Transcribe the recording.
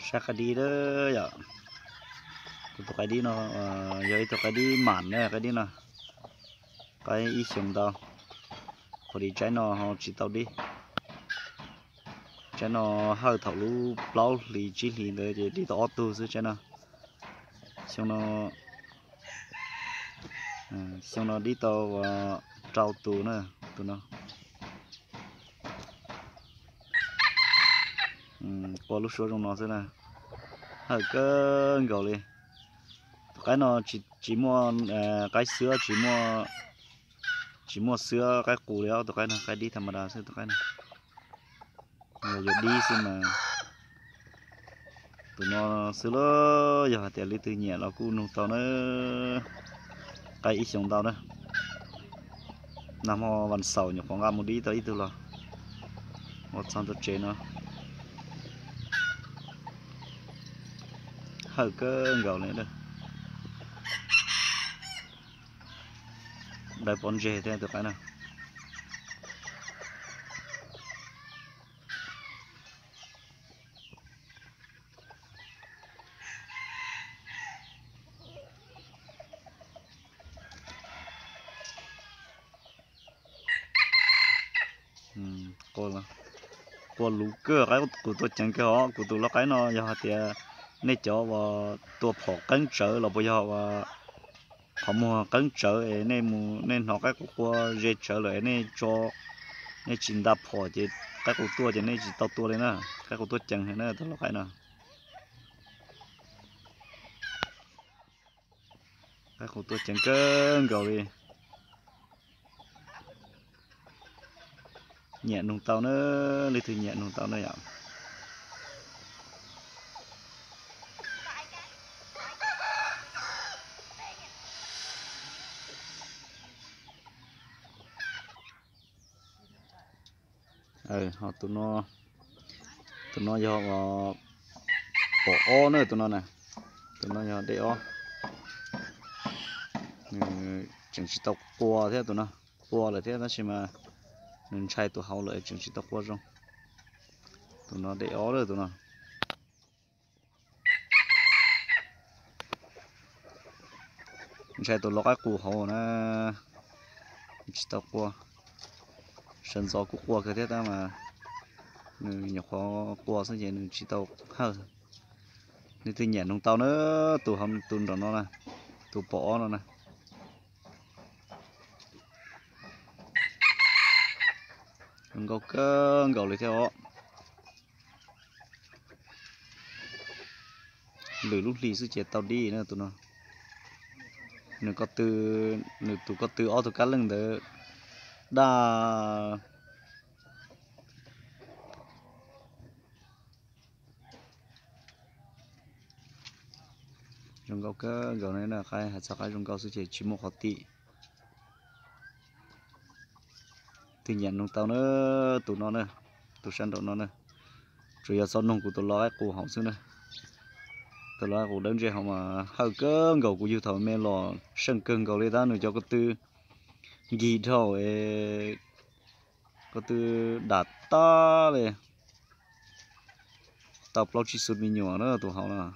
Saib qaib dib lawm yom. Kuv tus qaib dib no yog ib tug qaib dib mam na, qaib dib no qaib ib xyoos ntau. Qhov li tsaib no ho tsis tau dib. Tsaib no hawj thaum lub plaub hlis tsib hlis ntawd ces dib tau ob tug xwb tsaib no. Xyoo no, xyoo no dib tau rau tus na, tus no. Qua lub suab zoo no xwb na, hawj kawg nkaus li. Tus qaib no tsis muaj qaib xwab, tsis muaj xwab qaib qus li os, tus qaib no qaib dib tham ma das xwb tus qaib no. Yog yuav dib xwb mas tus no xwb los yog hais tias leej twg nyiam los kuj nug tau na. Qaib ib xyoos ntau na. Nag hmo vas xaum nyuam qhuav nqa mus dib tau ib tug los ua txog ntua tsev no. Hawj kawg nkaus li. Dawb pob ntseg thiab tus qaib no. Qua luv kawg, qaib qus tuaj ceev kawg os. Kuv tus lau qaib no yog hais tias nej cov uas tua phom qeeb tsawv los puas yog uas qhov muag qeeb tsawv es nej mus nej hnov qaib qus qua ze tsawv lawm es nej tso, nej tsis nta phom ces qaib qus tuaj ces nej tsis tau tua li na. Qaib qus tuaj ceev heev na tus lau qaib no. Qaib qus tuaj ceev kawg nkaus li. Nyiam nug tau na, leej twg nyiam nug tau na yom. Ho tus no, tus no yog pom ob na, tus no na, tus no yog dej ob. Nws tseem tsis tau qua thiab, tus no qua lawm thiab tab sis mas nws ntshai tus hauv lawm tseem tsis tau qua zoo. Tus no dej ob lawm tus no. Ntshai tus lau qaib qus hauv na, tsis tau qua. Sawv ntxov kuj qua kawg thiab tab mas nws nyuam qhuav qua xwb ces nws tsis tau hawj. Leej twg nyiam nug tau na, tus hauv tus nraum no na, tus pom ob no na. Zoo nkauj kawg nkaus li thiab os. Lwm lub hlis xwb ces tau dib na tus no. Nws ko tw, nws tus ko tw ob tug kab leej ntawd daj. Zoo nkauj kawg nkaus na, qaib hais txog qaib zoo nkauj xwb ces tsis muaj qhov tim. Twg nyiam nug tau na, tus no na, tus sab nraum no na. Tsuas yog txhob nug kuv tus lau qaib qus hauv xwb na. Tus lau qaib qus dawb ntseg hauv mas hawj kawg nkaus, kuv yug thaum me los seej kawg nkaus li tab nws cov ko tw nkig dhau, ko tw dam tag li. Tau plaub tsib xuv me nyuam na tus hauv no.